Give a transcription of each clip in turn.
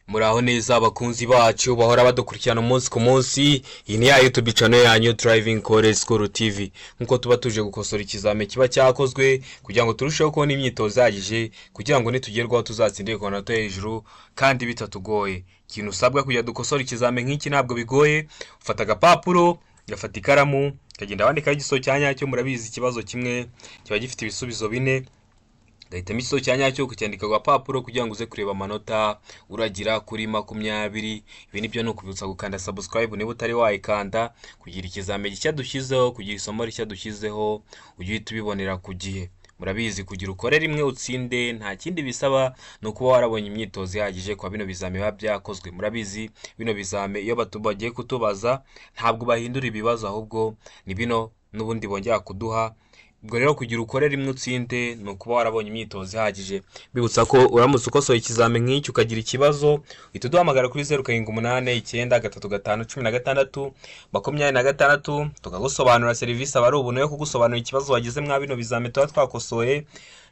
Muraho neza abakunzi bacu bahora badukurikirana umunsi ku munsi. Iyi ni ya YouTube channel yanyu Driving College School TV. Nkuko tuba tuje gukosora ikizame kiba cyakozwe kugira ngo turusheho kubona imyitozo ihagije, kugira ngo nitugerwaho tuzatsinde ku manota yo hejuru kandi bitatugoye. Ikintu usabwa kugira dukosore ikizame nk'iki ntabwo bigoye: ufata agapapuro, ugafata ikaramu, ukagenda wandikaho igisubizo cya nyacyo. Murabizi, ikibazo kimwe kiba gifite ibisubizo bine. Ugahitamo igisubizo cya nyacyo, ukacyandika ku gapapuro kugira ngo uze kureba amanota uragira kuri 20. Ibi nibyo, ni ukubibutsa gukanda subscribe niba utari wayikanda, kugira ikizame gishya dushyizeho, kugira isomo rishya dushyizeho ujye uhita ubibonera ku gihe. Murabizi, kugira ukore rimwe utsinde nta kindi bisaba, ni ukuba warabonye imyitozo ihagije kwa bino bizame biba byakozwe. Murabizi, bino bizame iyo bagiye kutubaza ntabwo bahindura ibibazo, ahubwo ni bino n'ubundi bongera kuduha. Ubwo rero kugira ukore rimwe utsinde ni ukuba warabonye imyitozo ihagije. Bibutsa ko uramutse ukosoye ikizame nk'iki ukagira ikibazo, uhita uduhamagara kuri 0789351626, tukagusobanurira. Serivisi aba ari ubuntu yo kugusobanurira ikibazo wagize mwa bino bizame tuba twakosoye.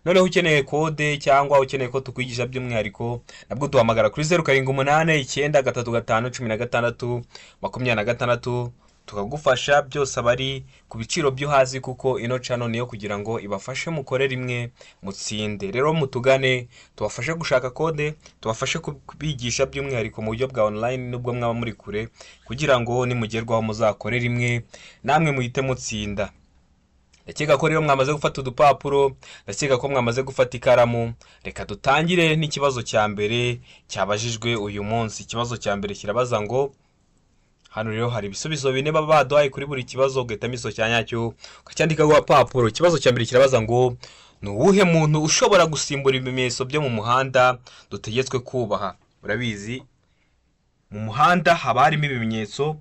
Noneho ukeneye kode cyangwa ukeneye ko tukwigisha by'umwihariko, nabwo duhamagara kuri 0789351626, tukagufasha. Byose aba ari ku biciro byo hasi, kuko ino channel niyo kugira ngo ibafashe mukore rimwe mutsinde. Rero mutugane tubafashe gushaka kode, tubafashe kubigisha by'umwihariko mu buryo bwa online nubwo mwaba muri kure, kugira ngo nimugerwaho muzakore rimwe namwe muhite mutsinda. Ndakeka ko rero mwamaze gufata udupapuro, ndakeka ko mwamaze gufata ikaramu. Reka dutangire n'ikibazo cya mbere cyabajijwe uyu munsi. Ikibazo cya mbere kirabaza ngo, hano rero hari ibisubizo bine baba baduhaye kuri buri kibazo, ugahitamo igisubizo cya nyacyo ukacyandika ku gapapuro. Ikibazo cya mbere kirabaza ngo: ni uwuhe muntu ushobora gusimbura ibimenyetso byo mu muhanda dutegetswe kubaha? Urabizi, mu muhanda haba harimo ibimenyetso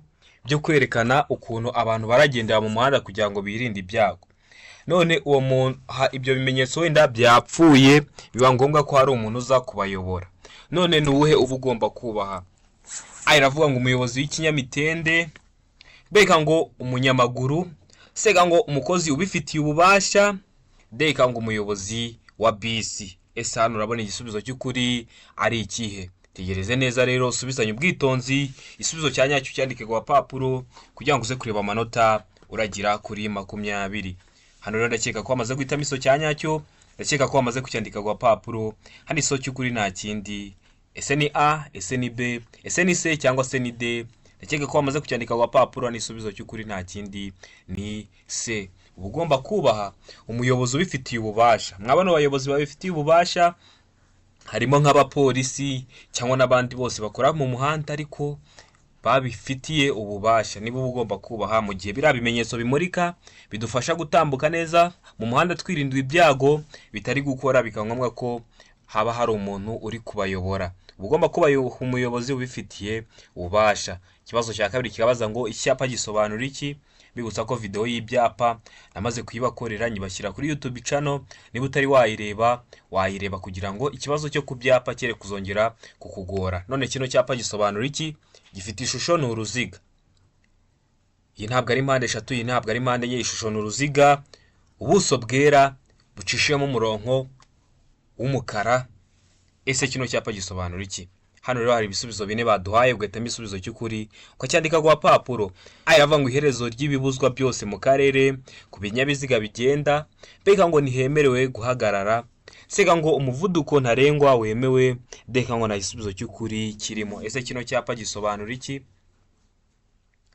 byo kwerekana ukuntu abantu baragendera mu muhanda kugira ngo birinde ibyago. None uwo muntu, ibyo bimenyetso wenda byapfuye, biba ngombwa ko hari umuntu uza kubayobora. None ni uwuhe uba ugomba kubaha? A iravuga ngo umuyobozi w'ikinyamitende, B ngo umunyamaguru, C ngo umukozi ubifitiye ububasha, D ngo umuyobozi wa bisi. Ese hano urabona igisubizo cy'ukuri ari ikihe? Tegereze neza rero, usubizanye ubwitonzi, igisubizo cya nyacyo cyandike ku gapapuro kugira ngo uze kureba amanota uragira kuri 20. Hano rero ndakeka ko wamaze guhitamo igisubizo cya nyacyo, ndakeka ko wamaze kucyandika ku gapapuro. Hano igisubizo cy'ukuri nta kindi. Ese ni A, ese ni B, ese ni C cyangwa se ni D? Ndakeka ko wamaze kucyandika ku gapapuro. Hano igisubizo cy'ukuri nta kindi, ni C. Uba ugomba kubaha umuyobozi ubifitiye ububasha. Mwabona abayobozi babifitiye ububasha harimo nk'abapolisi cyangwa n'abandi bose bakora mu muhanda ariko babifitiye ububasha, nibo uba ugomba kubaha mu gihe biriya bimenyetso bimurika bidufasha gutambuka neza mu muhanda twirinda ibyago bitari gukora, bikaba ngombwa ko haba hari umuntu uri kubayobora. Uba ugomba kubaha umuyobozi ubifitiye ububasha. Ikibazo cya kabiri kikabaza ngo: icyapa gisobanura iki? Bibutsa ko video y'ibyapa namaze kuyibakorera, nyibashyira kuri YouTube channel. Niba utari wayireba, wayireba kugira ngo ikibazo cyo ku byapa cyere kuzongera kukugora. None kino cyapa gisobanura iki? Gifite ishusho ni uruziga. Iyi ntabwo ari mpande eshatu, iyi ntabwo ari mpande enye. Ishusho ni uruziga, ubuso bwera bucishijemo umurongo w'umukara. Ese kino cyapa gisobanura iki? Hano rero hari ibisubizo bine baduhaye, ugahitamo igisubizo cy'ukuri ukacyandika ku gapapuro. A iravuga ngo iherezo ry'ibibuzwa byose mu karere ku binyabiziga bigenda, B ngo ntihemerewe guhagarara, C ngo umuvuduko ntarengwa wemewe, D ngo nta gisubizo cy'ukuri kirimo. Ese kino cyapa gisobanura iki?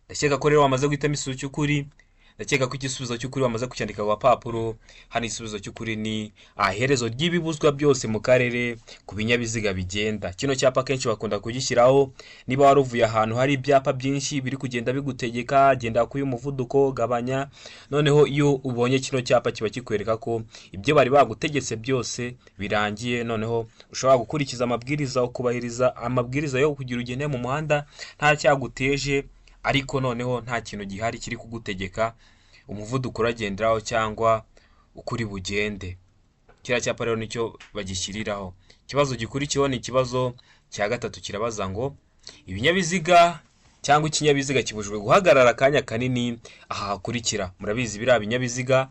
Ndakeka ko rero wamaze guhitamo igisubizo cy'ukuri, ndakeka ko igisubizo cy'ukuri wamaze kucyandika ku gapapuro. Hano igisubizo cy'ukuri ni iherezo ry'ibibuzwa byose mu karere ku binyabiziga bigenda. Kino cyapa akenshi bakunda kugishyiraho niba wari uvuye ahantu hari ibyapa byinshi biri kugenda bigutegeka: genda kuri uyu muvuduko, gabanya. Noneho iyo ubonye kino cyapa, kiba kikwereka ko ibyo bari bagutegetse byose birangiye, noneho ushobora gukurikiza amabwiriza, ukubahiriza amabwiriza yo kugira ugende mu muhanda nta cyaguteje, ariko noneho nta kintu gihari kiri kugutegeka umuvuduko uragenderaho cyangwa uko uri bugende. Kiriya cyapa rero nicyo bagishyiriraho. Ikibazo gikurikiyeho ni ikibazo cya gatatu, kirabaza ngo: ibinyabiziga cyangwa ikinyabiziga kibujijwe guhagarara akanya kanini aha hakurikira. Murabizi, biriya binyabiziga,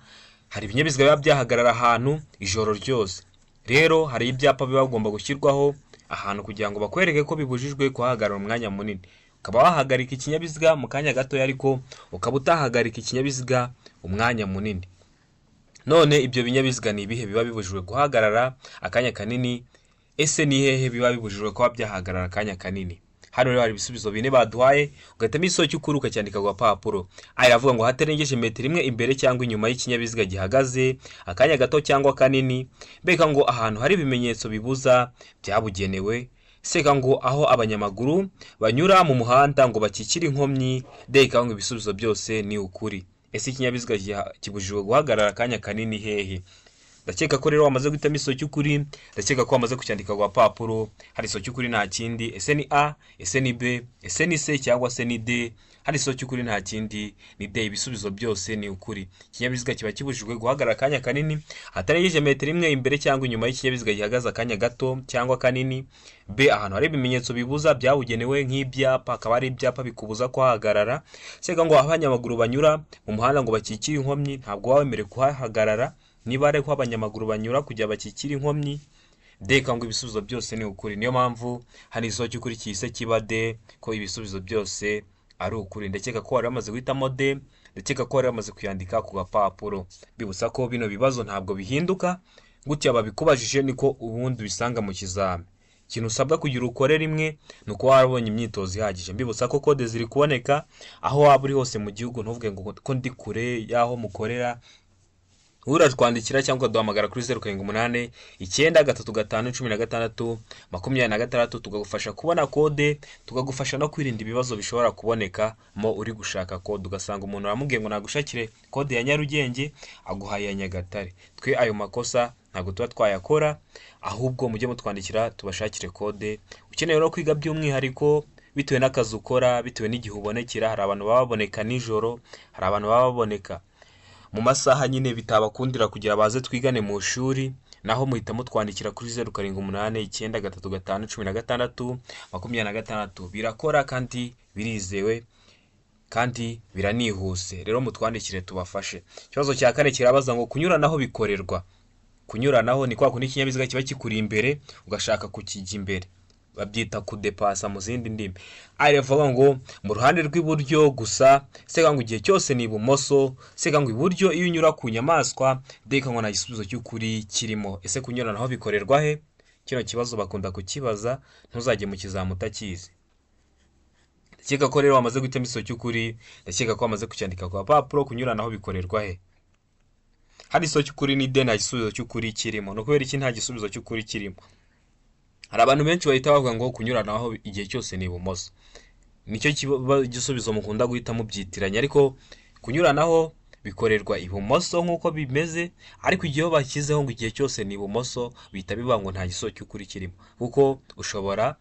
hari ibinyabiziga biba byahagarara ahantu ijoro ryose. Rero hari ibyapa biba bigomba gushyirwaho. Ahantu kugira ngo bakwereke ko bibujijwe kuhahagarara umwanya munini. Ukaba wahagarika ikinyabiziga mu kanya gatoya, ariko ukaba utahagarika ikinyabiziga umwanya munini. None ibyo binyabiziga ni ibihe biba bibujijwe guhagarara akanya kanini? Ese ni hehe biba bibujijwe kuba byahagarara akanya kanini? Hano rero hari ibisubizo bine baduhaye, ugahitamo igisubizo cy'ukuri ukacyandika ku gapapuro. A iravuga ngo hatarengeje metero imwe imbere cyangwa inyuma y'ikinyabiziga gihagaze akanya gato cyangwa kanini. B ngo ahantu hari ibimenyetso bibuza byabugenewe. C ngo aho abanyamaguru banyura mu muhanda ngo bakikire inkomyi. D ngo ibisubizo byose ni ukuri. Ese ikinyabiziga kibujijwe guhagarara akanya kanini hehe? Ndakeka ko rero wamaze guhitamo igisubizo cy'ukuri, ndakeka ko wamaze kucyandika ku gapapuro. Hari igisubizo cy'ukuri nta kindi. Ese ni A, ese ni B, ese ni C cyangwa se ni D? Hari igisubizo cy'ukuri nta kindi, ni D. Ibisubizo byose ni ukuri. Ikinyabiziga kiba kibujijwe guhagarara akanya kanini hatarengeje metero imwe imbere cyangwa inyuma y'ikinyabiziga gihagaze akanya gato cyangwa kanini. B, ahantu hari ibimenyetso bibuza byabugenewe nk'ibyapa, hakaba hari ibyapa bikubuza kuhahagarara. C ngo aho abanyamaguru banyura mu muhanda ngo bakikire inkomyi, ntabwo waba wemerewe kuhahagarara niba ari aho abanyamaguru banyura kugira bakikire inkomyi. D ngo ibisubizo byose ni ukuri. Niyo mpamvu hano igisubizo cy'ukuri gihise kiba D, ko ibisubizo byose ari ukuri. Ndakeka ko wari wamaze guhitamo D, ndakeka ko wari wamaze kuyandika ku gapapuro. Bibutsa ko bino bibazo ntabwo bihinduka, gutya babikubajije niko ubundi ubisanga mu kizami. Ikintu usabwa kugira ukore rimwe ni ukuba warabonye imyitozo ihagije. Mbibutsa ko kode ziri kuboneka aho waba uri hose mu gihugu, ntuvuge ngo ko ndi kure y'aho mukorera. Uratwandikira cyangwa ukaduhamagara kuri 0789351626, tugagufasha kubona kode, tukagufasha no kwirinda ibibazo bishobora kubonekamo uri gushaka kode, ugasanga umuntu aramubwiye ngo nagushakire kode ya Nyarugenge, aguhaye iya Nyagatare. Twe ayo makosa ntabwo tuba twayakora, ahubwo mujye mutwandikira tubashakire kode. Ukeneye no kwiga by'umwihariko bitewe n'akazi ukora, bitewe n'igihe ubonekera, hari abantu baba baboneka nijoro, hari abantu baba baboneka mu masaha nyine bitabakundira kugira baze twigane mu ishuri, naho muhita mutwandikira kuri 0789351626. Birakora kandi birizewe kandi biranihuse. Rero mutwandikire tubafashe. Ikibazo cya kane kirabaza ngo kunyuranaho bikorerwa. Kunyuranaho ni kwa kundi ikinyabiziga kiba kikuri imbere ugashaka kukijya imbere, babyita kudepasa mu zindi ndimi. A iravuga ngo mu ruhande rw'iburyo gusa, C ngo igihe cyose ni ibumoso, C ngo iburyo iyo unyura ku nyamaswa, D ngo nta gisubizo cy'ukuri kirimo. Ese kunyuranaho bikorerwa he? Kino kibazo bakunda kukibaza, ntuzajye mu kizamu utakizi. Ndakeka ko rero wamaze guhitamo igisubizo cy'ukuri, ndakeka ko wamaze kucyandika ku gapapuro. Kunyuranaho bikorerwa he? Hano igisubizo cy'ukuri ni D, nta gisubizo cy'ukuri kirimo. Ni ukubera iki nta gisubizo cy'ukuri kirimo? Hari abantu benshi bahita bavuga ngo kunyuranaho igihe cyose ni ibumoso, nicyo kiba igisubizo mukunda guhita mubyitiranya, ariko kunyuranaho bikorerwa ibumoso nk'uko bimeze, ariko igihe bashyizeho ngo igihe cyose ni ibumoso, bihita bivuga ngo nta gisubizo cy'ukuri kirimo, kuko ushobora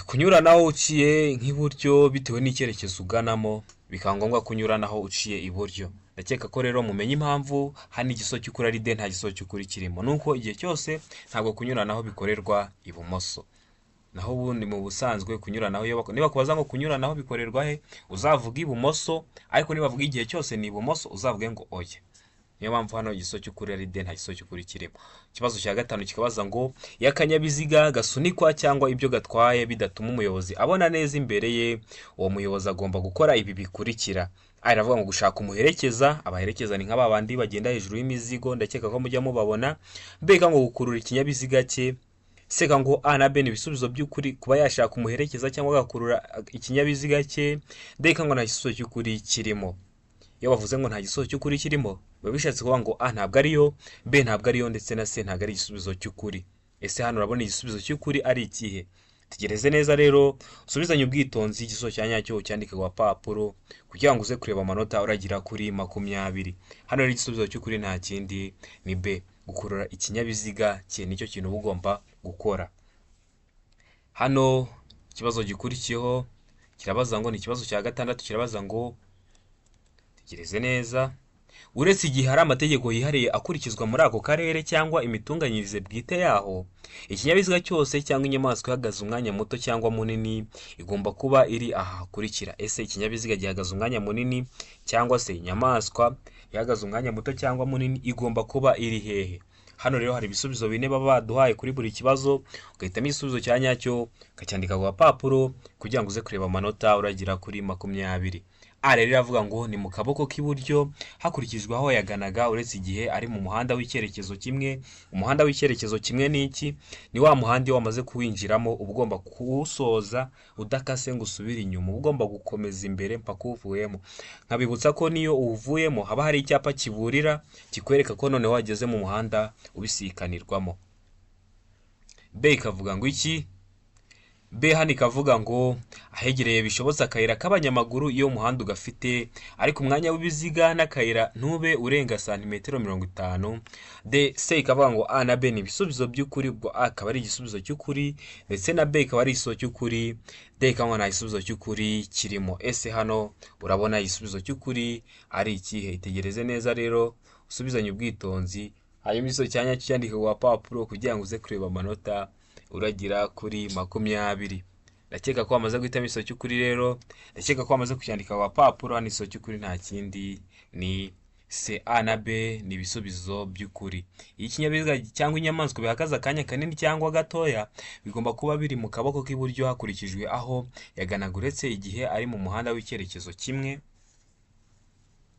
kunyuranaho uciye nk'iburyo bitewe n'icyerekezo uganamo, bikaba ngombwa kunyuranaho uciye iburyo. Ndakeka ko rero mumenye impamvu hano igisubizo cy'ukuri ari D, nta gisubizo cy'ukuri kirimo, nuko igihe cyose ntabwo kunyuranaho bikorerwa ibumoso. Naho ubundi mu busanzwe kunyuranaho, iyo niba kubaza ngo kunyuranaho bikorerwa he, uzavuga ibumoso, ariko nibavuga igihe cyose ni ibumoso, uzavuge ngo oya. Niyo mpamvu hano igisubizo cy'ukuri ari D, nta gisubizo cy'ukuri kirimo. Ikibazo cya gatanu kikabaza ngo iyo akanyabiziga gasunikwa cyangwa ibyo gatwaye bidatuma umuyobozi abona neza imbere ye, uwo muyobozi agomba gukora ibi bikurikira. A iravuga ngo gushaka umuherekeza, abaherekeza ni nka ba bandi bagenda hejuru y'imizigo, ndakeka ko mujya mubabona. B ngo gukurura ikinyabiziga cye. C ngo A na B ni ibisubizo by'ukuri, kuba yashaka umuherekeza cyangwa agakurura ikinyabiziga cye. D ngo nta gisubizo cy'ukuri kirimo. Iyo bavuze ngo nta gisubizo cy'ukuri kirimo, biba bishatse kuvuga ngo A ntabwo ariyo, B ntabwo ariyo, ndetse na C ntabwo ari igisubizo cy'ukuri. Ese hano urabona igisubizo cy'ukuri ari ikihe? Tegereze neza rero, usubizanye ubwitonzi igisubizo cya nyacyo, ucyandike ku gapapuro kugira ngo uze kureba amanota uragira kuri 20. Hano rero igisubizo cy'ukuri nta kindi ni B, gukurura ikinyabiziga cye nicyo kintu uba ugomba gukora. Hano ikibazo gikurikiyeho kirabaza ngo, ni ikibazo cya gatandatu, kirabaza ngo tegereze neza, uretse igihe hari amategeko yihariye akurikizwa muri ako karere cyangwa imitunganyirize bwite yaho, ikinyabiziga cyose cyangwa inyamaswa ihagaze umwanya muto cyangwa munini igomba kuba iri aha hakurikira. Ese ikinyabiziga gihagaze umwanya munini cyangwa se inyamaswa ihagaze umwanya muto cyangwa munini igomba kuba iri hehe? Hano rero hari ibisubizo bine baba baduhaye kuri buri kibazo, ugahitamo igisubizo cya nyacyo ukacyandika ku gapapuro kugira ngo uze kureba amanota uragira kuri 20. A rero iravuga ngo ni mu kaboko k'iburyo hakurikijwe aho yaganaga uretse igihe ari mu muhanda w'icyerekezo kimwe. Umuhanda w'icyerekezo kimwe ni iki? Ni wa muhanda iyo wamaze kuwinjiramo uba ugomba kuwusoza udakase ngo usubire inyuma, uba ugomba gukomeza imbere mpaka uwuvuyemo. Nkabibutsa ko niyo uwuvuyemo haba hari icyapa kiburira kikwereka ko noneho wageze mu muhanda ubisikanirwamo. B ikavuga ngo iki? B hano ikavuga ngo ahegereye bishobotse akayira k'abanyamaguru iyo umuhanda ugafite, ariko umwanya w'ibiziga n'akayira ntube urenga santimetero 50. D C ikavuga ngo A na B ni ibisubizo by'ukuri, ubwo A akaba ari igisubizo cy'ukuri ndetse na B ikaba ari igisubizo cy'ukuri, D ikaba nta gisubizo cy'ukuri kirimo. Ese hano urabona igisubizo cy'ukuri ari ikihe? Itegereze neza rero usubizanye ubwitonzi, hanyuma igisubizo cya nyacyo cyandike ku gapapuro kugira ngo uze kureba amanota uragira kuri 20. Ndakeka ko wamaze guhitamo igisubizo cy'ukuri rero, ndakeka ko wamaze kucyandika ku gapapuro. Hano igisubizo cy'ukuri nta kindi ni C. A na B ni ibisubizo by'ukuri. Iyo ikinyabiziga cyangwa inyamaswa bihagaze akanya kanini cyangwa gatoya, bigomba kuba biri mu kaboko k'iburyo hakurikijwe aho yaganaga uretse igihe ari mu muhanda w'icyerekezo kimwe,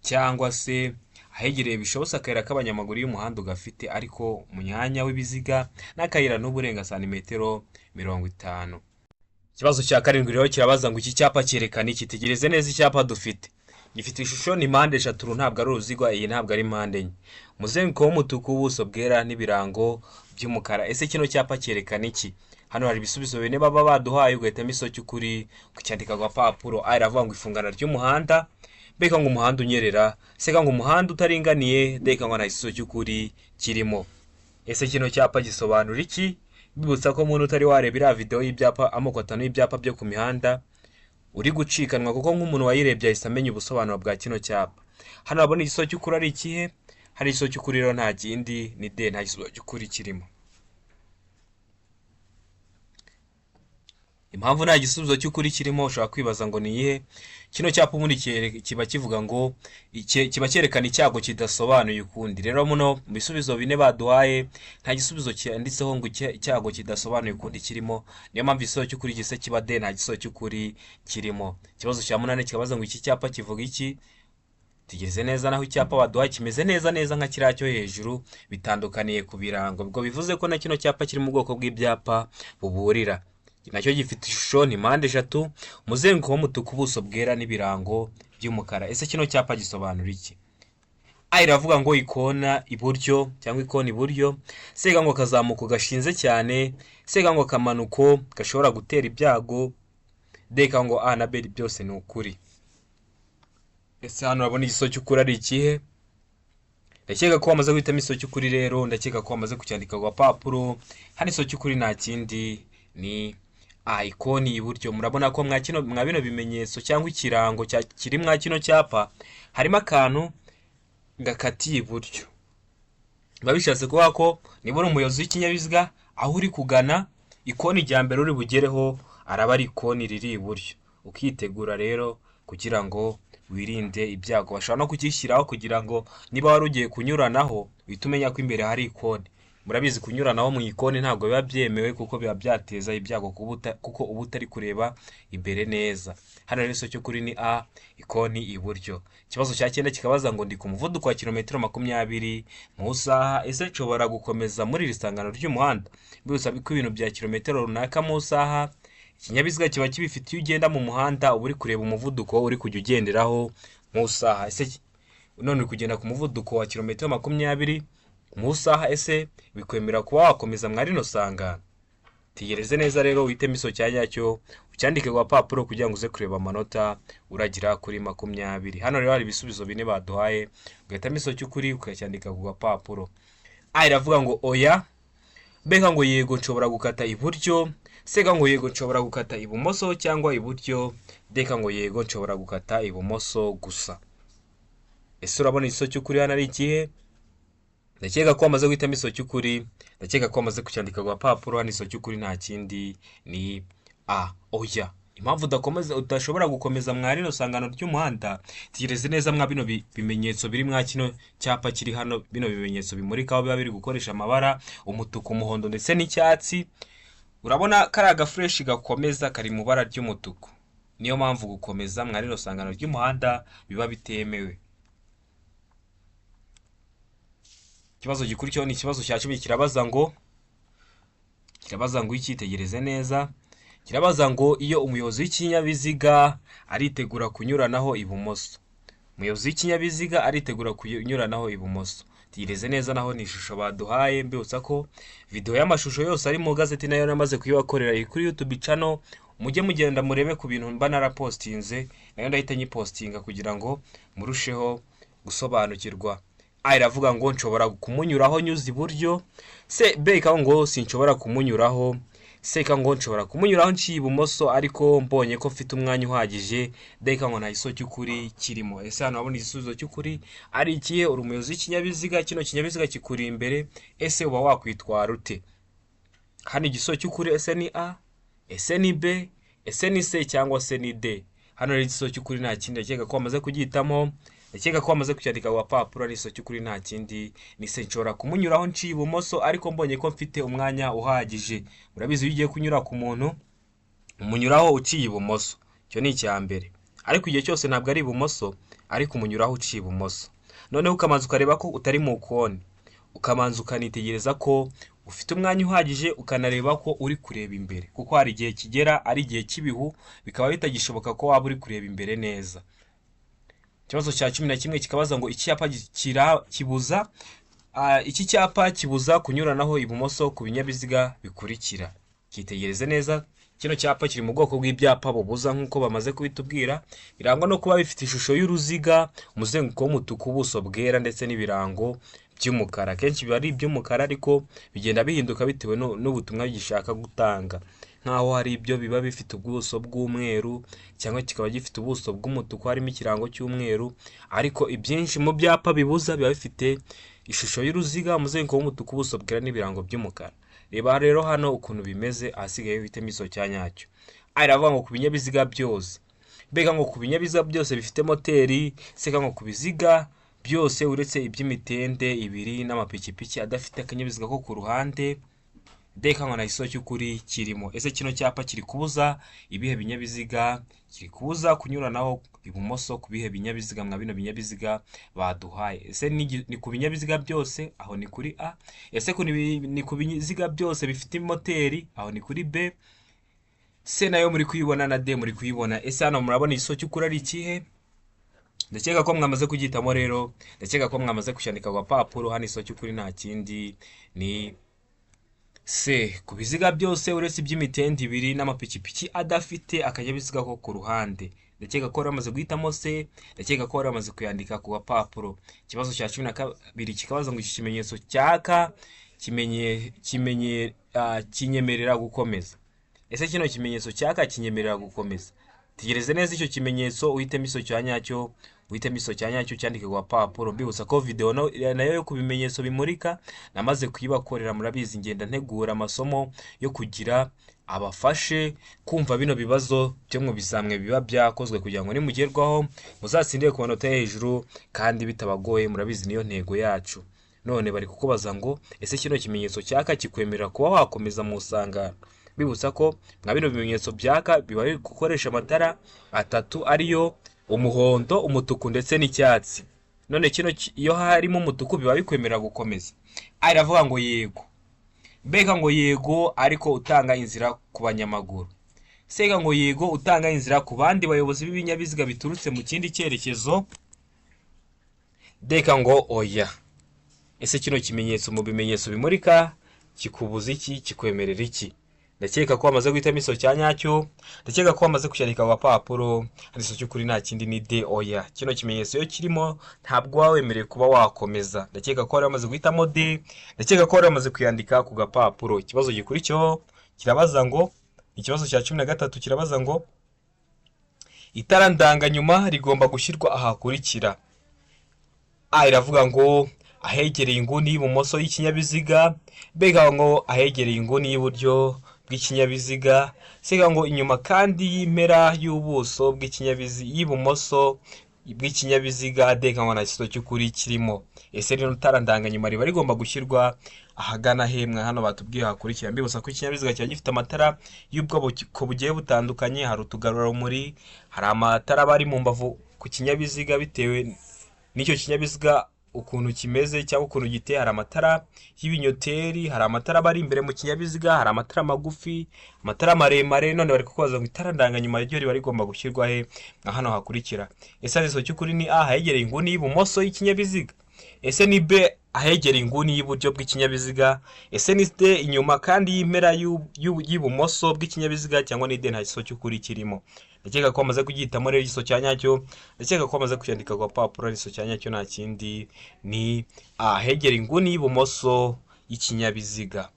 cyangwa se ahegereye bishobotse akayira k'abanyamaguru iyo umuhanda ugafite, ariko mu mwanya w'ibiziga n'akayira ntube urenga santimetero 50. Ikibazo cya karindwi rero kirabaza ngo iki cyapa cyerekana iki? Tegereze neza icyapa dufite. Gifite ishusho ni mpande eshatu, ntabwo ari uruziga, iyi ntabwo ari mpande enye. Umuzenguruko w'umutuku, ubuso bwera n'ibirango by'umukara. Ese kino cyapa cyerekana iki? Hano hari ibisubizo bine baba baduhaye, ugahitamo igisubizo cy'ukuri ukacyandika ku gapapuro. A iravuga ngo ifungana ry'umuhanda, B ngo umuhanda unyerera, C ngo umuhanda utaringaniye, D ngo nta gisubizo cy'ukuri kirimo. Ese kino cyapa gisobanura iki? Bibutsa ko umuntu utari wareba iriya video y'ibyapa, amoko atanu y'ibyapa byo ku mihanda, uri gucikanwa, kuko nk'umuntu wayirebye ahise amenya ubusobanuro bwa kino cyapa. Hano urabona igisubizo cy'ukuri ari ikihe? Hari igisubizo cy'ukuri rero nta kindi ni D, nta gisubizo cy'ukuri kirimo. Impamvu nta gisubizo cy'ukuri kirimo ushobora kwibaza ngo ni iyihe? Kino cyapa ubundi kiba kivuga ngo kiba cyerekana icyago kidasobanuye ukundi. Rero muno mu bisubizo bine baduhaye nta gisubizo cyanditseho ngo icyago kidasobanuye ukundi kirimo, niyo mpamvu igisubizo cy'ukuri gise kiba D, nta gisubizo cy'ukuri kirimo. Ikibazo cya munani kikabaza ngo iki cyapa kivuga iki? Tugeze neza naho icyapa baduhaye kimeze neza neza nka kiriya cyo hejuru, bitandukaniye ku birango. Ubwo bivuze ko na kino cyapa kiri mu bwoko bw'ibyapa buburira. Nacyo gifite ishusho ni mpande eshatu, umuzenguruko w'umutuku, ubuso bwera n'ibirango by'umukara. Ese kino cyapa gisobanura iki? A iravuga ngo ikona iburyo cyangwa ikona iburyo, C ngo akazamuko gashinze cyane, C ngo akamanuko gashobora gutera ibyago, D ngo A na B byose ni ukuri. Ese hano urabona igisubizo cy'ukuri ari ikihe? Ndakeka ko wamaze guhitamo igisubizo cy'ukuri rero, ndakeka ko wamaze kucyandika ku gapapuro. Hano igisubizo cy'ukuri nta kindi ni A, ikoni iburyo. Murabona ko mwa bino bimenyetso cyangwa ikirango kiri mwa kino cyapa harimo akantu gakatiye iburyo. Biba bishatse kuvuga ko niba uri umuyobozi w'ikinyabiziga, aho uri kugana ikoni rya mbere uri bugereho araba ari ikoni riri iburyo. Ukitegura rero kugira ngo wirinde ibyago. Bashobora no kugishyiraho kugira ngo niba wari ugiye kunyuranaho uhite umenya ko imbere hari ikoni. Murabizi kunyuranaho mu ikoni ntabwo biba byemewe kuko biba byateza ibyago kuko uba utari kureba imbere neza. Hano rero igisubizo cy'ukuri ni A, ikoni iburyo. Ikibazo cya cyenda kikabaza ngo ndi ku muvuduko wa kilometero 20 mu isaha, ese nshobora gukomeza muri iri sangano ry'umuhanda? Mbibutsa ko ibintu bya kilometero runaka mu isaha ikinyabiziga kiba kibifite, iyo ugenda mu muhanda uba uri kureba umuvuduko uri kujya ugenderaho mu isaha. Ese none uri kugenda ku muvuduko wa kilometero 20 mu isaha, ese bikwemera kuba wakomeza mwa rino sangano? Tegereze neza rero uhitemo igisubizo cya nyacyo ucyandike ku gapapuro kugira ngo uze kureba amanota uragira kuri 20. Hano rero hari ibisubizo bine baduhaye, ugahitamo igisubizo cy'ukuri ukacyandika ku gapapuro. A iravuga ngo oya, B ngo yego nshobora gukata iburyo, C ngo yego nshobora gukata ibumoso cyangwa iburyo, D ngo yego nshobora gukata ibumoso gusa. Ese urabona igisubizo cy'ukuri hano ari ikihe? Ndakeka ko wamaze guhitamo igisubizo cy'ukuri, ndakeka ko wamaze kucyandika ku gapapuro. Hano igisubizo cy'ukuri nta kindi ni A, oya. Impamvu udakomeza, udashobora gukomeza mwa rino sangano ry'umuhanda, tegereze neza mwa bino bimenyetso biri mwa kino cyapa kiri hano, bino bimenyetso bimurika aho biba biri gukoresha amabara umutuku, umuhondo ndetse n'icyatsi. Urabona kariya gaflèche gakomeza kari mu bara ry'umutuku, niyo mpamvu gukomeza mwa rino sangano ry'umuhanda biba bitemewe. Ikibazo gikurikiyeho ni ikibazo cya 10, kirabaza ngo icyitegereze neza, kirabaza ngo iyo umuyobozi w'ikinyabiziga aritegura kunyuranaho ibumoso, umuyobozi w'ikinyabiziga aritegura kunyuranaho ibumoso. Tegereze neza, naho ni ishusho baduhaye. Mbibutsa ko video y'amashusho yose ari mu gazeti nayo namaze kuyibakorera, iri kuri YouTube channel, mujye mugenda murebe ku bintu mba narapostinze, nayo ndahita nyipostinga kugira ngo murusheho gusobanukirwa. A iravuga ngo nshobora kumunyuraho nyuze iburyo, C B ikavuga ngo sinshobora kumunyuraho, C ikavuga ngo nshobora kumunyuraho nciye ibumoso ariko mbonye ko mfite umwanya uhagije, D ikavuga ngo nta gisubizo cy'ukuri kirimo. Ese hano urabona igisubizo cy'ukuri ari ikihe? Uri umuyobozi w'ikinyabiziga, kino kinyabiziga kikuri imbere, ese uba wakwitwara ute? Hano igisubizo cy'ukuri ese ni A, ese ni B, ese ni C cyangwa se ni D? Hano rero igisubizo cy'ukuri nta kindi, ndakeka ko wamaze kugihitamo, ndakeka ko wamaze kucyandika ku gapapuro. Igisubizo cy'ukuri nta kindi ni C, nshobora kumunyuraho nciye ibumoso ariko mbonye ko mfite umwanya uhagije. Murabizi iyo ugiye kunyura ku muntu umunyuraho uciye ibumoso, icyo ni icya mbere, ariko igihe cyose ntabwo ari ibumoso, ariko umunyuraho uciye ibumoso. Noneho ukamanza ukareba ko utari mu koni, ukamanza ukanitegereza ko ufite umwanya uhagije, ukanareba ko uri kureba imbere, kuko hari igihe kigera ari igihe cy'ibihu bikaba bitagishoboka ko waba uri kureba imbere neza. Ikibazo cya 11 kikabaza ngo icyapa kibuza, iki cyapa kibuza kunyuranaho ibumoso ku binyabiziga bikurikira. Cyitegereze neza, kino cyapa kiri mu bwoko bw'ibyapa bubuza nk'uko bamaze kubitubwira, birangwa no kuba bifite ishusho y'uruziga, umuzenguruko w'umutuku, ubuso bwera ndetse n'ibirango by'umukara. Akenshi biba ari iby'umukara ariko bigenda bihinduka bitewe n'ubutumwa gishaka gutanga, nk'aho hari ibyo biba bifite ubuso bw'umweru cyangwa kikaba gifite ubuso bw'umutuku harimo ikirango cy'umweru, ariko ibyinshi mu byapa bibuza biba bifite ishusho y'uruziga, umuzenguruko w'umutuku, ubuso bwera n'ibirango by'umukara. Reba rero hano ukuntu bimeze, ahasigaye uhitemo igiso cya nyacyo. A iravuga ngo ku binyabiziga byose, mbega ngo ku binyabiziga byose bifite moteri, seka ngo ku biziga byose uretse iby'imitende ibiri n'amapikipiki adafite akanyabiziga ko ku ruhande, deka ngo nta gisubizo cy'ukuri kirimo. Ese kino cyapa kiri kubuza ibihe binyabiziga? Kiri kubuza kunyuranaho ibumoso ku bihe binyabiziga mwa bino binyabiziga baduhaye? Ese ni ku binyabiziga byose? Aho ni kuri A. Ese ni ku biziga byose bifite moteri? Aho ni kuri B. C nayo muri kuyibona na D muri kuyibona. Ese hano murabona igisubizo cy'ukuri ari ikihe? Ndakeka ko mwamaze kugihitamo rero, ndakeka ko mwamaze kucyandika ku gapapuro. Hano igisubizo cy'ukuri nta kindi ni C, ku biziga byose uretse iby'imitende ibiri n'amapikipiki adafite akanyabiziga ko ku ruhande. Ndakeka ko wari wamaze guhitamo C, ndakeka ko wari wamaze kuyandika ku gapapuro. Ikibazo cya 12 kikabaza ngo iki kimenyetso cyaka kimenye kimenye kinyemerera gukomeza. Ese kino kimenyetso cyaka kinyemerera gukomeza? Tegereze neza icyo kimenyetso, uhitemo igisubizo cya nyacyo, uhitemo igisubizo cya nyacyo cyandike ku gapapuro. Mbibutsa ko video nayo yo ku bimenyetso bimurika namaze kuyibakorera. Murabizi ngenda ntegura amasomo yo kugira abafashe kumva bino bibazo byo mu bizamwe biba byakozwe, kugira ngo nimugerwaho muzatsindire ku manota yo hejuru kandi bitabagoye. Murabizi niyo ntego yacu. None bari kukubaza ngo ese kino kimenyetso cyaka kikwemerera kuba wakomeza mu isangano? Bibutsa ko mwa bino bimenyetso byaka biba biri gukoresha amatara atatu, ariyo umuhondo, umutuku ndetse n'icyatsi. None kino iyo harimo umutuku biba bikwemerera gukomeza. A iravuga ngo yego, mbega ngo yego ariko utanga inzira ku banyamaguru, sega ngo yego utanga inzira ku bandi bayobozi b'ibinyabiziga biturutse mu kindi cyerekezo, deka ngo oya. Ese kino kimenyetso mu bimenyetso bimurika kikubuza iki, kikwemerera iki? Ndakeka ko wamaze guhitamo igisubizo cya nyacyo, ndakeka ko wamaze kucyandika ku gapapuro. Igisubizo cy'ukuri nta kindi ni D, oya. Kino kimenyetso iyo kirimo ntabwo waba wemerewe kuba wakomeza. Ndakeka ko wari wamaze guhitamo D, ndakeka ko wari wamaze kuyandika ku gapapuro. Ikibazo gikurikiyeho kirabaza ngo, ikibazo cya 13 kirabaza ngo itara ndanganyuma rigomba gushyirwa ahakurikira. A iravuga ngo ahegereye inguni y'ibumoso y'ikinyabiziga, B ngo ahegereye inguni y'iburyo, bw'ikinyabiziga, C ngo inyuma kandi y'impera y'ubuso bw'ikinyabiziga y'ibumoso bw'ikinyabiziga, D ngo nta gisubizo cy'ukuri kirimo. Ese rino tara ndanganyuma riba rigomba gushyirwa ahagana hemwe? Hano batubwiye hakurikira. Mbibutsa ko ikinyabiziga kiba gifite amatara y'ubwoko bugiye butandukanye. Hari utugarurarumuri, hari amatara aba ari mu mbavu ku kinyabiziga bitewe n'icyo kinyabiziga ukuntu kimeze cyangwa ukuntu giteye. Hari amatara y'ibinyoteri, hari amatara aba ari imbere mu kinyabiziga, hari amatara magufi, amatara maremare. None bari kukubaza ngo itara ndanganyuma ryo riba rigomba gushyirwa he nka hano hakurikira? Ese igisubizo cy'ukuri ni A, ahegereye inguni y'ibumoso y'ikinyabiziga? Ese ni B, ahegereye inguni y'iburyo bw'ikinyabiziga? Ese ni D, inyuma kandi y'impera y'ibumoso bw'ikinyabiziga? Cyangwa ni D, nta gisubizo cy'ukuri kirimo? Ndakeka ko bamaze kugihitamo rero igisubizo cya nyacyo. Ndakeka ko bamaze kucyandika ku gapapuro. Igisubizo cya nyacyo nta kindi, ni ahegera inguni y'ibumoso y'ikinyabiziga.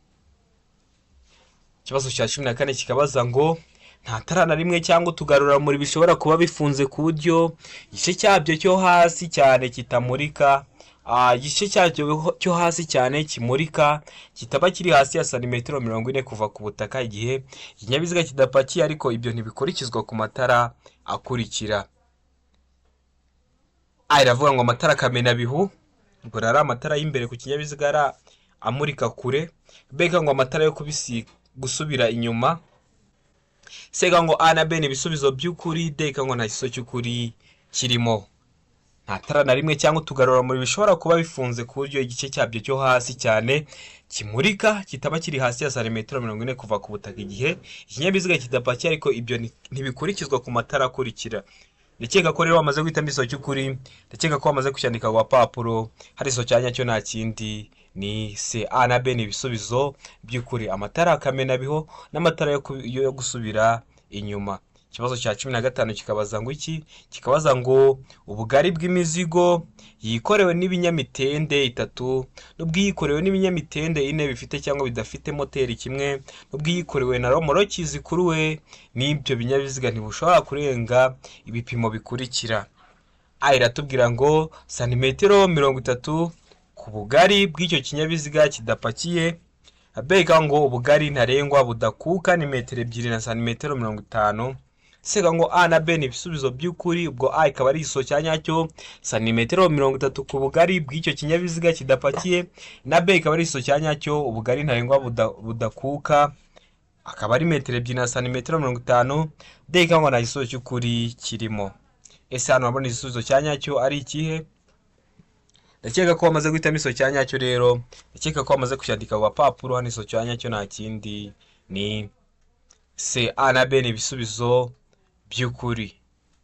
Ikibazo cya 14 kikabaza ngo nta tara na rimwe cyangwa utugarurarumuri bishobora kuba bifunze ku buryo igice cyabyo cyo hasi cyane kitamurika, igice cyacyo cyo hasi cyane kimurika kitaba kiri hasi ya santimetero 40 kuva ku butaka igihe ikinyabiziga kidapakiye, ariko ibyo ntibikurikizwa ku matara akurikira. A iravuga ngo amatara kamenabihu, ubwo ari amatara y'imbere ku kinyabiziga ari amurika kure. B ngo amatara yo gusubira inyuma. C ngo A na B ni ibisubizo by'ukuri. D ngo nta gisubizo cy'ukuri kirimo. Nta tara na rimwe cyangwa utugarurarumuri bishobora kuba bifunze ku buryo igice cyabyo cyo hasi cyane kimurika kitaba kiri hasi ya santimetero 40 kuva ku butaka igihe ikinyabiziga kidapakiye, ariko ibyo ntibikurikizwa ku matara akurikira. Ndakeka ko rero wamaze guhitamo igisubizo cy'ukuri. Ndakeka ko wamaze kucyandika ku gapapuro. Hari igisubizo cya nyacyo nta kindi, ni C. A na B ni ibisubizo by'ukuri, amatara akamenabihu n'amatara yo gusubira inyuma. Ikibazo cya 15 kikabaza ngo iki? Kikabaza ngo ubugari bw'imizigo yikorewe n'ibinyamitende itatu n'ubwiyikorewe n'ibinyamitende ine bifite cyangwa bidafite moteri kimwe n'ubwiyikorewe na romoroki zikuruwe n'ibyo binyabiziga ntibushobora kurenga ibipimo bikurikira. A iratubwira ngo santimetero 30 ku bugari bw'icyo kinyabiziga kidapakiye. B ngo ubugari ntarengwa budakuka ni metero 2 na santimetero 50. C ngo A na B ni ibisubizo by'ukuri. Ubwo A ikaba ari igisubizo cya nyacyo, santimetero 30 ku bugari bw'icyo kinyabiziga kidapakiye, na B ikaba ari igisubizo cya nyacyo, ubugari ntarengwa budakuka akaba ari metero 2 na santimetero 50. D ikaba ngo nta gisubizo cy'ukuri kirimo. Ese hano urabona igisubizo cya nyacyo ari ikihe? Ndakeka ko wamaze guhitamo igisubizo cya nyacyo rero. Ndakeka ko wamaze kucyandika ku gapapuro. Hano igisubizo cya nyacyo nta kindi, ni C. A na B ni ibisubizo by'ukuri.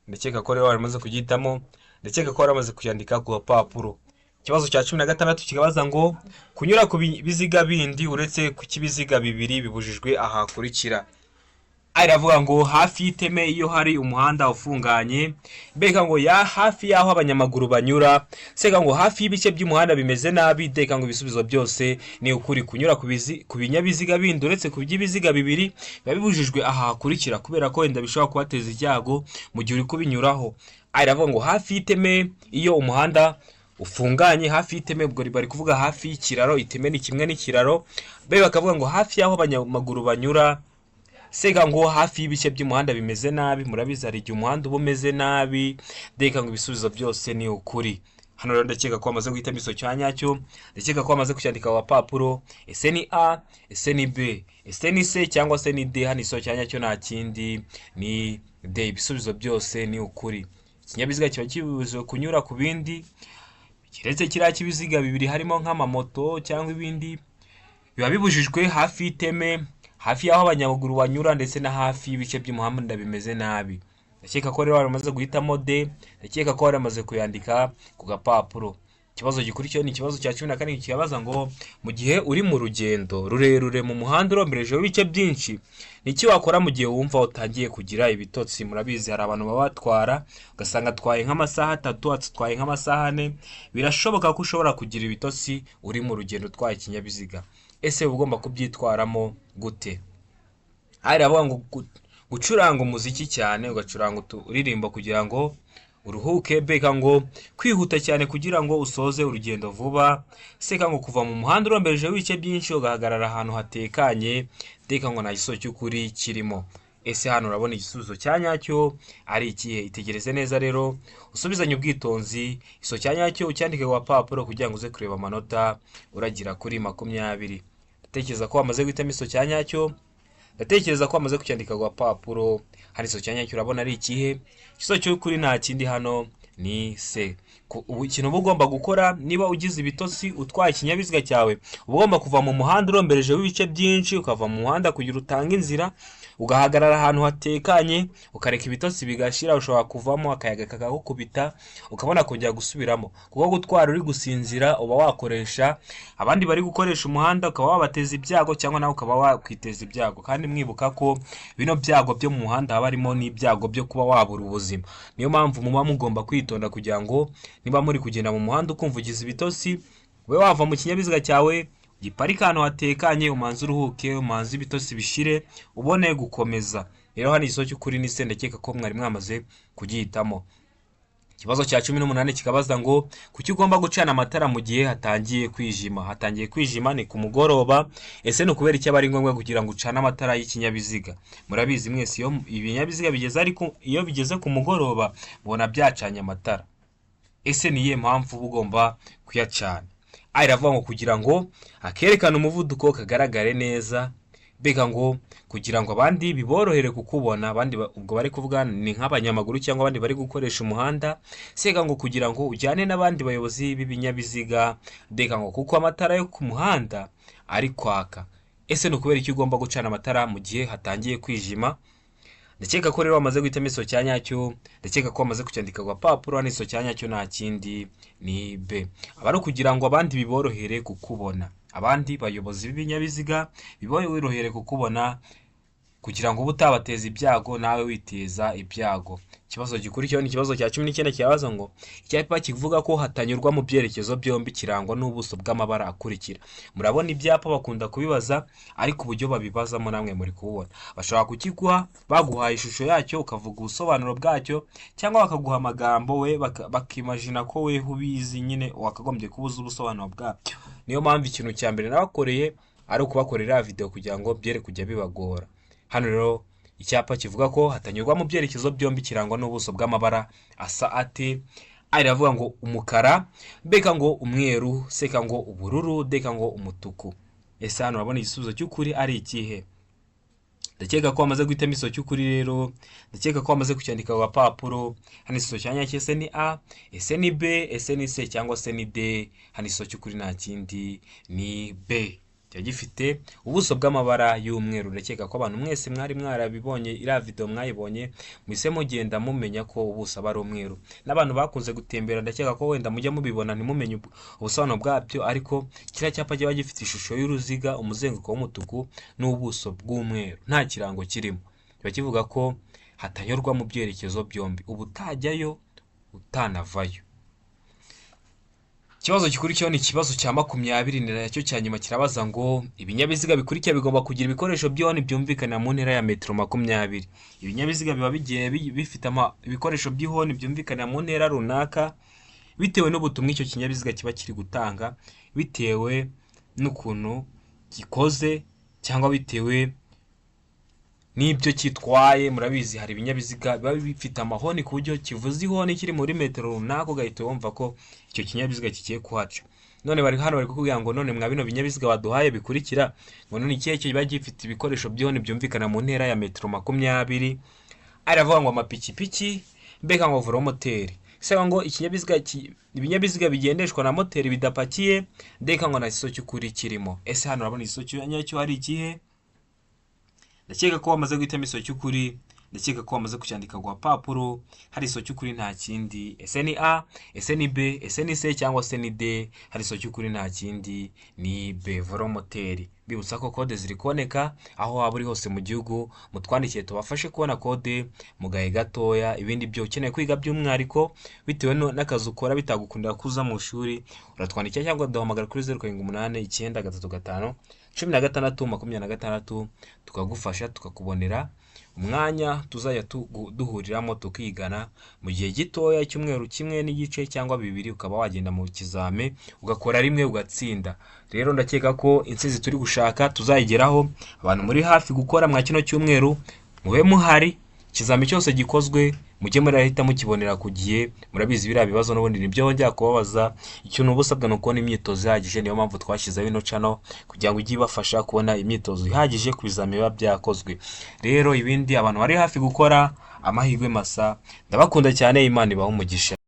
Ndakeka ko rero wamaze kugihitamo. Ndakeka ko waramaze kuyandika ku gapapuro. Ikibazo cya 16 kikabaza ngo kunyura ku biziga bindi uretse ku cy'ibiziga bibiri bibujijwe aha hakurikira. A iravuga ngo hafi y'iteme iyo hari umuhanda ufunganye. B ngo ya hafi y'aho abanyamaguru banyura. C ngo hafi y'ibice by'umuhanda bimeze nabi. D ngo ibisubizo byose ni ukuri. Kunyura ku binyabiziga bindi uretse ku by'ibiziga bibiri biba bibujijwe aha hakurikira, kubera ko wenda bishobora kubateza ibyago mu gihe uri kubinyuraho. A iravuga ngo hafi y'iteme iyo umuhanda ufunganye, hafi y'iteme ubwo bari kuvuga hafi y'ikiraro, iteme ni kimwe n'ikiraro. B bakavuga ngo hafi y'aho abanyamaguru banyura. C ngo hafi y'ibice by'umuhanda bimeze nabi, murabizi hari igihe umuhanda uba umeze nabi. D ngo ibisubizo byose ni ukuri. Hano rero ndakeka ko wamaze guhitamo igisubizo cya nyacyo. Ndakeka ko wamaze kucyandika ku gapapuro. Ese ni A, ese ni B, ese ni C cyangwa se ni D? Hano igisubizo cya nyacyo nta kindi, ni D. Ibisubizo byose ni ukuri. Ikinyabiziga kiba kibujijwe kunyura ku bindi keretse kiriya cy'ibiziga bibiri, harimo nk'amamoto cyangwa ibindi, biba bibujijwe hafi y'iteme, hafi y'aho abanyamaguru banyura, ndetse na hafi y'ibice by'umuhanda bimeze nabi. Ndakeka ko rero waramaze guhitamo D. Ndakeka ko waramaze kuyandika ku gapapuro. Ikibazo gikurikiyeho ni ikibazo cya 17, kibaza ngo mu gihe uri mu rugendo rurerure mu muhanda uromberejeho ibice byinshi, ni iki wakora mu gihe wumva utangiye kugira ibitotsi? Murabizi hari abantu baba batwara ugasanga atwaye nk'amasaha 3, atwaye nk'amasaha 4. Birashoboka ko ushobora kugira ibitotsi uri mu rugendo utwaye ikinyabiziga. Ese uba ugomba kubyitwaramo gute? Hari abavuga ngo gucuranga umuziki cyane, ugacuranga uturirimbo kugira ngo uruhuke, B ikavuga ngo kwihuta cyane kugira ngo usoze urugendo vuba, C ikavuga ngo kuva mu muhanda urombereje w'ibice byinshi ugahagarara ahantu hatekanye, D ikavuga ngo nta gisubizo cy'ukuri kirimo. Ese hano urabona igisubizo cya nyacyo ari ikihe? Itegereze neza rero, usubizanye ubwitonzi, igisubizo cya nyacyo ucyandike ku gapapuro kugira ngo uze kureba amanota uragira kuri 20. Ndatekereza ko wamaze guhitamo igisubizo cya nyacyo, ndatekereza ko wamaze kucyandika ku gapapuro. Hano igisubizo cya nyacyo urabona ari ikihe? Igisubizo cy'ukuri nta kindi hano ni C. Ubu ikintu uba ugomba gukora niba ugize ibitotsi utwaye ikinyabiziga cyawe, uba ugomba kuva mu muhanda urombereje w'ibice byinshi, ukava mu muhanda kugira utange inzira, ugahagarara ahantu hatekanye, ukareka ibitotsi bigashira. Ushobora kuvamo akayaga kakagukubita, ukabona kongera gusubiramo, kuko gutwara uri gusinzira uba wakoresha abandi bari gukoresha umuhanda, ukaba wabateza ibyago cyangwa nawe ukaba wakwiteza ibyago. Kandi mwibuka ko bino byago byo mu muhanda haba harimo n'ibyago byo kuba wabura ubuzima. Niyo mpamvu muba mugomba kwitonda kugira ngo niba muri kugenda mu muhanda ukumva ugize ibitotsi, ube wava mu kinyabiziga cyawe, giparike ahantu hatekanye, umanze uruhuke, umanze ibitotsi bishire, ubone gukomeza. Rero hano igisubizo cy'ukuri ni C, ndakeka ko mwari mwamaze kugihitamo. Ikibazo cya 18 kikabaza ngo kuki ugomba gucana amatara mu gihe hatangiye kwijima? Hatangiye kwijima ni ku mugoroba. Ese ni ukubera iki aba ari ngombwa kugira ngo ucane amatara y'ikinyabiziga? Murabizi mwese, iyo ibinyabiziga bigeze, ariko iyo bigeze ku mugoroba mubona byacanye amatara. Ese ni iyihe mpamvu uba ugomba kuyacana? A iravuga ngo kugira ngo akerekane umuvuduko kagaragare neza, B ngo kugira ngo abandi biborohere kukubona, abandi ubwo bari kuvuga ni nk'abanyamaguru cyangwa abandi bari gukoresha umuhanda, C ngo kugira ngo ujyane n'abandi bayobozi b'ibinyabiziga, D ngo kuko amatara yo ku muhanda ari kwaka. Ese ni ukubera iki ugomba gucana amatara mu gihe hatangiye kwijima? Ndakeka ko rero wamaze guhitamo igisubizo cya nyacyo, ndakeka ko wamaze kucyandika ku gapapuro. Hano igisubizo cya nyacyo nta kindi ni B. Aba ari ukugira ngo abandi biborohere kukubona, abandi bayobozi b'ibinyabiziga biborohere kukubona, kugira ngo ube utabateza ibyago nawe witeza ibyago. Ikibazo gikurikiyeho ni ikibazo cya 19, kibaza ngo icyapa kivuga ko hatanyurwa mu byerekezo byombi kirangwa n'ubuso bw'amabara akurikira. Murabona ibyapa bakunda kubibaza, ariko uburyo babibazamo namwe muri kububona. Bashobora kukiguha baguhaye ishusho yacyo ukavuga ubusobanuro bwacyo, cyangwa bakaguha amagambo we bakimajina ko we ubizi nyine, wakagombye kuba uzi ubusobanuro bwabyo. Niyo mpamvu ikintu cya mbere nabakoreye ari ukubakorera video kugira ngo byere kujya bibagora. Hano rero icyapa kivuga ko hatanyurwa mu byerekezo byombi kirangwa n'ubuso bw'amabara asa ate? A iravuga ngo umukara, B ngo umweru, C ngo ubururu, D ngo umutuku. Ese hano urabona igisubizo cy'ukuri ari ikihe? Ndakeka ko wamaze guhitamo igisubizo cy'ukuri rero, ndakeka ko wamaze kucyandika ku gapapuro. Hano igisubizo cya nyacyo ese ni A, ese ni B, ese ni C cyangwa se ni D? Hano igisubizo cy'ukuri nta kindi ni B. Kiba gifite ubuso bw'amabara y'umweru. Ndakeka ko abantu mwese mwari mwarabibonye, iriya video mwayibonye, muhise mugenda mumenya ko ubuso aba ari umweru. N'abantu bakunze gutembera, ndakeka ko wenda mujya mubibona ntimumenye ubusobanuro bwabyo, ariko kiriya cyapa kiba gifite ishusho y'uruziga, umuzenguruko w'umutuku n'ubuso bw'umweru, nta kirango kirimo. Kiba kivuga ko hatanyurwa mu byerekezo byombi, uba utajyayo utanavayo. Ikibazo gikurikiyeho ni ikibazo cya 20, ni nacyo cya nyuma, kirabaza ngo ibinyabiziga bikurikira bigomba kugira ibikoresho by'ihoni byumvikana mu ntera ya metero 20. Ibinyabiziga biba bigiye bifite ibikoresho by'ihoni byumvikana mu ntera runaka, bitewe n'ubutumwa icyo kinyabiziga kiba kiri gutanga, bitewe n'ukuntu gikoze cyangwa bitewe n'ibyo kitwaye. Murabizi, hari ibinyabiziga biba bifite amahoni ku buryo kivuza ihoni kiri muri metero runaka ugahita wumva ko icyo kinyabiziga kigiye kuhaca. None bari hano bari kukubwira ngo none mwa bino binyabiziga baduhaye bikurikira, ngo none ikihe kiba gifite ibikoresho by'ihoni byumvikana mu ntera ya metero 20? Aravuga ngo amapikipiki, B ngo velomoteri, C ngo ikinyabiziga ibinyabiziga bigendeshwa na moteri bidapakiye, D ngo nta gisubizo cy'ukuri kirimo. Ese hano urabona igisubizo nyacyo hari ikihe? Ndakeka ko wamaze guhitamo igisubizo cy'ukuri, ndakeka ko wamaze kucyandika ku gapapuro. Hari igisubizo cy'ukuri nta kindi. Ese ni A, ese ni B, ese ni C cyangwa se ni D? Hari igisubizo cy'ukuri nta kindi ni B, velomoteri. Bibutsa ko kode ziri kuboneka aho waba uri hose mu gihugu, mutwandikiye tubafashe kubona kode mu gahe gatoya. Ibindi byo ukeneye kwiga by'umwihariko bitewe n'akazi ukora bitagukundira kuza mu ishuri, uratwandikira cyangwa uduhamagara kuri 0789351626, tukagufasha tukakubonera Umwanya tuzajya duhuriramo tukigana mu gihe gitoya, icyumweru kimwe n'igice cyangwa 2, ukaba wagenda mu kizame ugakora rimwe ugatsinda. Rero ndakeka ko intsinzi turi gushaka tuzayigeraho. Abantu muri hafi gukora mwa kino cyumweru, mube muhari. Ikizami cyose gikozwe mujye murahita mukibonera ku gihe. Murabizi, biriya bibazo n'ubundi nibyo bongera kubabaza. Ikintu uba usabwa ni ukubona imyitozo ihagije. Niyo mpamvu twashyizeho ino channel, kugira ngo ijye ibafasha kubona imyitozo ihagije ku bizami biba byakozwe. Rero ibindi, abantu bari hafi gukora, amahirwe masa. Ndabakunda cyane, Imana ibahe umugisha.